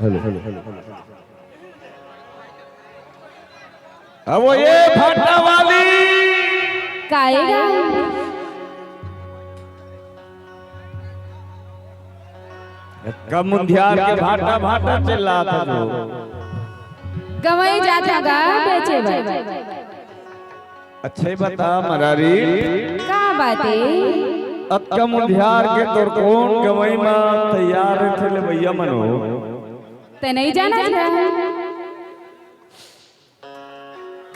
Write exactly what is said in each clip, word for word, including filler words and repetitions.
Hello. अब वो ये भाटा वाली। काएगा? कम उंधियार के भाटा भाटा चिल्लात हे जो। गंवई जात हंव गा बेचे बर। अच्छा, ये बता मरारी। का बात हे? अतका मुंधियार के तोर कोन गंवई म तैयार रहिथे लेवइया मन हो? तैं नइ जानस का?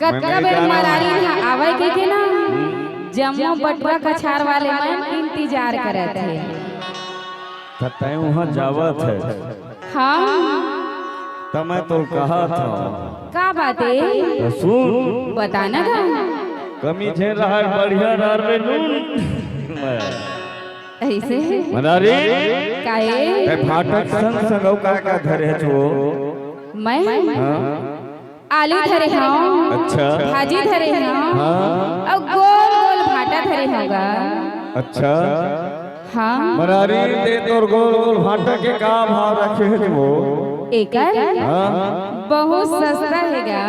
कतका बेर मरारी ह आवय कहिके ना, जम्मो बटुरा कछार वाले मन इंतजार करत हे। त तैं उहाँ जावत हे। हाँ। त मैं तो कहत हंव। का बात हे? त सुन। बता ना गा। कमी झेन रहय, बढ़िया रहय रे नून। अइसे? मरारी? काए? तैं भाटा के संग संग अउ का का धरे हस वो? मैं? हाँ। आलू धरे हंव। अच्छा। भाजी धरे हंव। हाँ। अउ गोल गोल भाटा धरे हंव गा। अच्छा। हाँ। मरारी, तैं तोर गोल गोल भाटा के का भाव रखे हस वो? एकर? हाँ। बहुत सस्ता हे गा।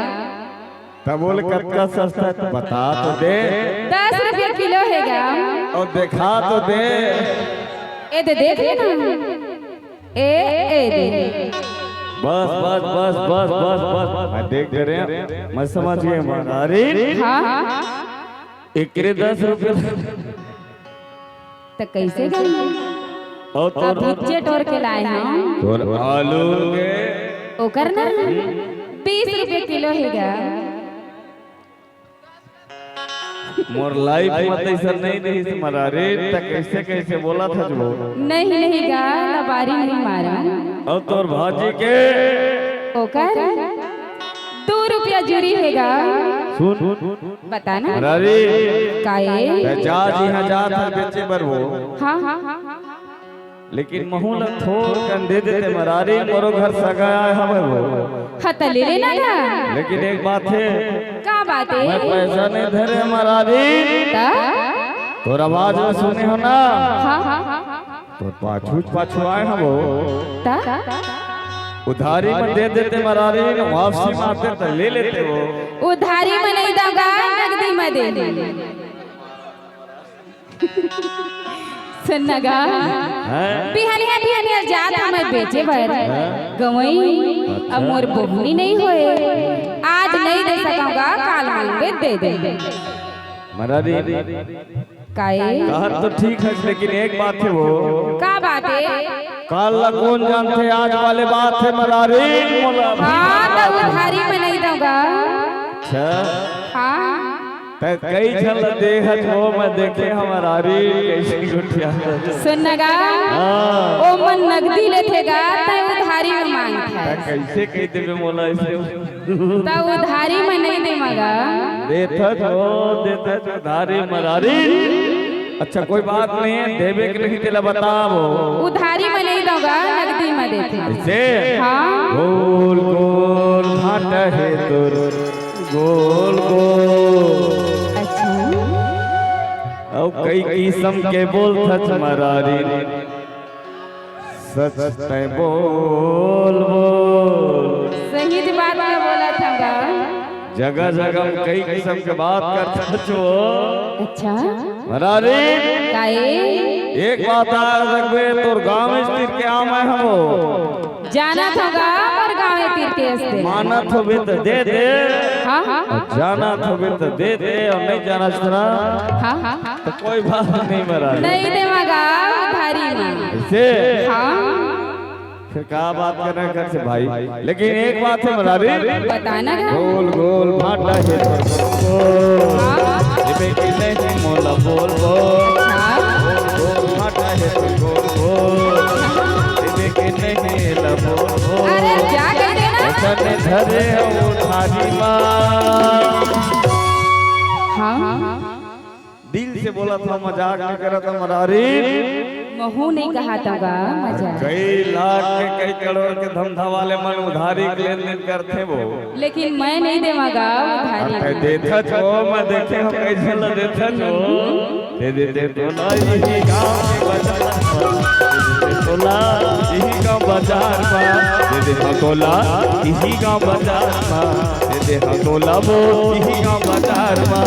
त बोल, कतका सस्ता हे? बता तो दे। दस रुपया किलो हे गा। अउ देखा तो दे। ए दे, देख ले ना। ए, ए दे। बस, बस, बस। मैं देख दे रहे हैं। मैं समझ गया, मरारी। हाँ। एकरे दस रुपया। त कइसे गई? अउ तोर अभिच्चे टोर के लाए हंव। तोर आलू के। ओकर ना बीस रुपया किलो हे गा। मोर life म त अइसन नइ रहिस मरारी, त कइसे कइसे बोलत हस वो? नहीं, नहीं गा, लबारी नइ मारंव। अउ तोर भाजी के? ओकर दू रुपया जूरी हे गा। सुन। बता ना। मरारी। काए? तैं जा जिहाँ जात हस बेचे बर वो। हाँ, हाँ, हाँ, हाँ। लेकिन महूं ला थोर कन दे देते मरारी, मोरो घर सगा आय हवय वो। हाँ, त ले लेना ना। लेकिन एक बात हे। का बात हे? मैं पैसा नइ धरे मरारी। त? तोर आवाज में सुने हंव ना। हाँ, हाँ, हाँ, हाँ। तोर पाछू पाछू आय हंव वो। त? उधारी में दे देते मरारी, वापसी मारते त ले लेते वो। उधारी में नइ दंव गा, नगदी में दे दे। सुन ना गा। हैं? बिहनिया बिहनिया जात हंव मैं बेचे बर। हैं? गंवई, अच्छा। अब मोर बोहनी नइ होय। आज नइ दे सकंव गा, काल मांगबे दे दे। मरारी। काए? कहत तो ठीक हस, लेकिन एक बात हे वो। का बात हे? काल ला कोन जानथे, आज वाले बात हे मरारी, मोला। हाँ, त उधारी में नइ दंव गा। अच्छा। हाँ। तैं कई झन ल दे हस वो, मैं देखे हंव मरारी कइसे गोठियाथे। सुन ना गा। हाँ। ओ मन नगदी लेथे गा, तैं उधारी में मांगथस। तैं कइसे कहि देबे मोला अइसे? त उधारी में नइ देवंव गा। देथस वो, देथस उधारी मरारी। अच्छा, कोई बात नहीं हे, देबे के नहीं तेला बता वो। उधारी में नइ दंव गा, नगदी में देथंव। अइसे? हाँ। गोल गोल भाटा हे तोर, गोल गोल। अच्छा। अउ कई किसम के बोलथस मरारी। सच तैं बोल बोल। सही बात में बोलत हंव गा। जगह जगह में कई किसम के बात करथस वो। अच्छा। मरारी। काए? एक बात याद रखबे, तोर गांव स्थिर के आय मैं हंव वो। जानत हंव गा, मोर गांव तीर के हस तैं। मानत होबे त दे दे। हाँ, हाँ, हाँ। अउ जानत होबे त दे दे, अउ नइ जानस ना। हाँ, हाँ, हाँ। त कोई बात नहीं मरारी। नइ देवंव गा उधारी में। अइसे? हाँ। फेर का बात करना हे घर से भाई? लेकिन एक बात हे मरारी। बता ना गा। गोल गोल भाटा हे तोर गोल। हाँ। देबे के नहीं मोला बोल बोल। हाँ। गोल गोल भाटा हे तोर गोल गोल। देबे के नहीं ला बोल बोल। अरे जा कहि दे ना। अइसने धरे हंव उधारी मा। हाँ। दिल से बोलत हंव, मजाक नइ करत हंव मरारी। महूं नइ कहत हंव गा, मजाक। कई लाख के, कई करोड़ के धंधा वाले मन उधारी के लेन देन करथे वो। लेकिन मैं नइ देवंव गा उधारी। अरे देथस वो, मैं देखे हंव कइसे ल देथस वो। दे दे दे तोला इही गांव के बाजार मा, दे दे दे तोला इही गांव बाजार मा, दे देहा तोला इही गांव बाजार मा, दे देहा तोला वो इही गांव बाजार मा।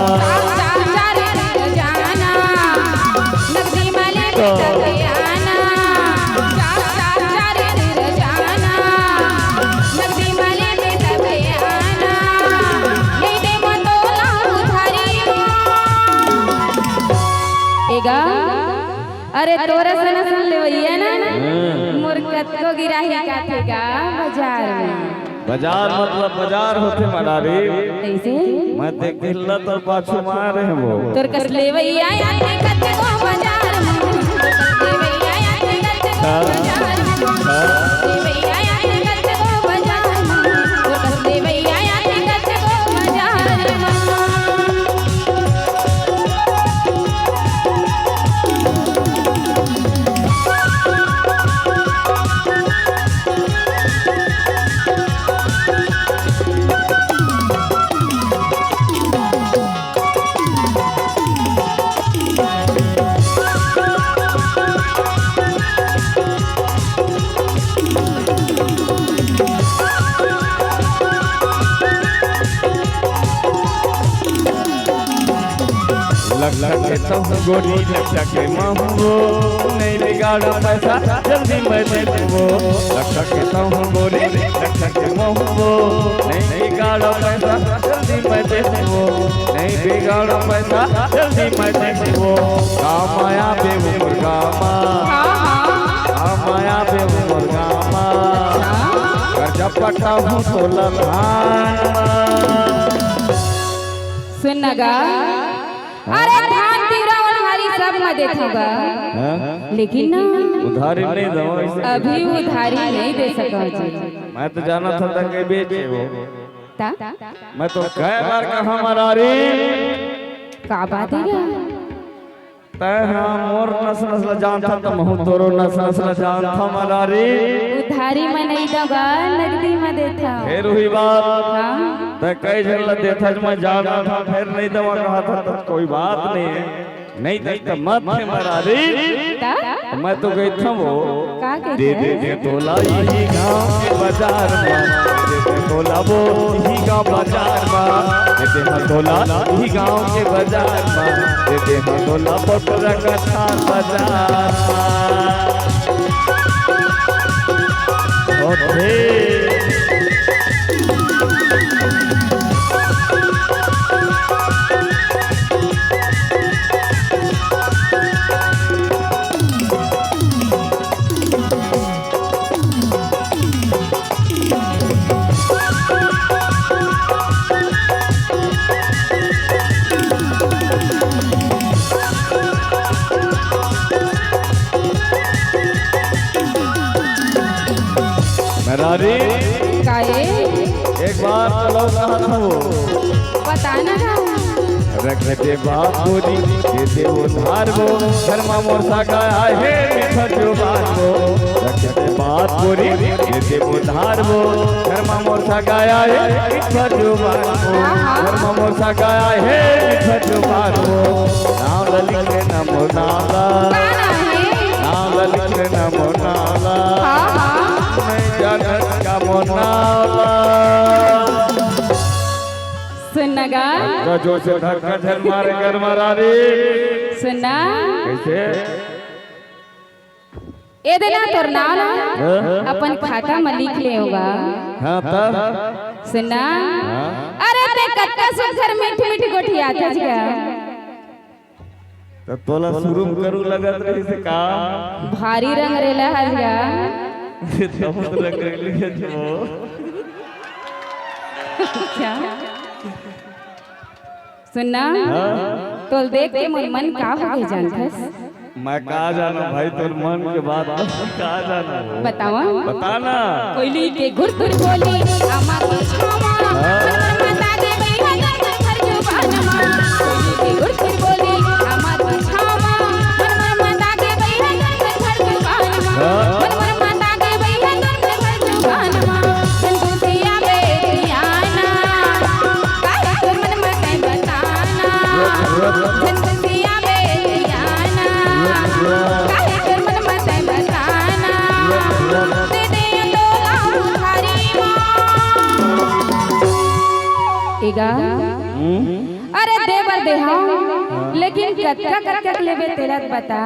एगा, अरे तोर असन असन लेवइया ना, हम्म। मोर कतको गिराही काथे गा बाजार में। बाजार मतलब बाजार होथे मरारी। कइसे? मैं ते किल्ला तो पाछू मारे हैं वो। तोर कस लेवइया आथे कतको बाजार में। तोर कस लेवइया आथे कतको हाँ। बाजार में। हाँ। लेवइया आथे कतको बाजार में। तोर कस लेवइया आथे कतको बाजार में। लखा के तहूँ गोरी, लखा के महूँ वो, नहीं बिगाड़ा पैसा, जल्दी मैं दे दूँ वो। लखा के तहूँ गोरी, लखा के महूँ वो, नहीं बिगाड़ा पैसा, जल्दी मैं दे दूँ वो। नहीं बिगाड़ा पैसा, जल्दी मैं दे दूँ वो। काम आया बे उमर गामा, हाँ, हाँ। काम आया बे उमर गामा, अच्छा। कर्जा पटाहूँ तोला धान मा। सुन न गा, अरे धान तिवरा ओन्हारी सब म देथव गा, हाँ? लेकिन ना उधारी नहीं दवा इसे। अभी उधारी नहीं दे सकव जी। मैं तो जाना था तक के बेचे वो। ता? मैं तो कई बार कहा मरारी। का बात है गा? तैं हा मोर नस नस ल जानथा, त महूँ तोरो नस नस ल जानथा मरारी। उधारी म नइ दव गा, नगदी म देथव। फेर उही बात। हाँ। तैं कई झन ल देथस, मैं जानथा, फेर नइ दवा कहथा, त कोई बात नहीं है। नइ दे त मत हे मरारी। त? मैं तो गई था वो। का दे दे दे तोला इही गाँव के बाजार मा, दे दे तोला वो इही गाँव बाजार मा, दे दे हाँ तोला इही गाँव के बाजार मा, दे दे हाँ तोला पोटरा कछार बाजार मा। ओहे। मरारी। काहे? एक बार चलो कहा था वो। बता ना गा। रख दे बात बोली, दे दे वो धार वो, घर मा मोर सगा आहे, मीठा जुबान वो। रख दे बात बोली, दे दे वो धार वो, घर मा मोर सगा आहे, मीठा जुबान वो। हाँ, हाँ। घर मा मोर सगा आहे, मीठा जुबान वो। नाम ल लिख ले ना मोर नाम ला। का नाम है? नाम ल लिख ले ना मोर नाम ला। हाँ, हाँ। मैं जानत का मोर नाम ला। सुन ना गा। धक्का जोर से धक्का झन मारे कर मरारी। सुन ना। कैसे? ए दे ना तोर नाम ला हाँ? अपन खाता म लिख ले होगा। हाँ, तब? सुन ना। हाँ? अरे तैं कतका सुघर मीठ मीठ गोठियाथस गा। त तोला शुरू म करू लगत रहिस का? भारी रंग रेला हस गा। ये तो बहुत रंग रेली है जो। क्या? सुन ना, हाँ? तोल देख के मोर मन का हो गे जानथस? मैं का जानव भाई, तोर मन के बात का जानव? बतावा। बता ना। कोयली के गुर गुर बोली, आमा के छावा, हाँ? मन मन मता के बइहा जब घर जुबान मा। कोयली के गुर गुर बोली, आमा के छावा, मन मन मता के बइहा जब घर जुबान मा। हाँ? मन मन मता के बइहा जब घर जुबान मा। संतोषिया बेटियाना, काहे तोर मन मते बताना। संतोषिया बेटियाना, काहे तोर मन मते बताना। दे दे तोला उधार एगा। अरे दे बर दे हंव, लेकिन कतका कतका के लेबे तेला त बता।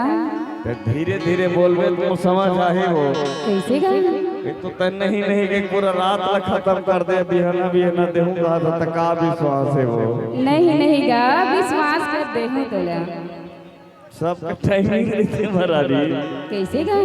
धीरे धीरे बोलबे त समझ आही वो। कइसे गा? एक तो तैं नहीं नहीं के पूरा रात ला खतम कर दे, बिहना बिहना देहूं कहा था, त का विश्वास हे वो? नहीं नहीं गा, विश्वास कर देहूं तोला। सबका टाइमिंग रहिथे महारानी। कइसे गा?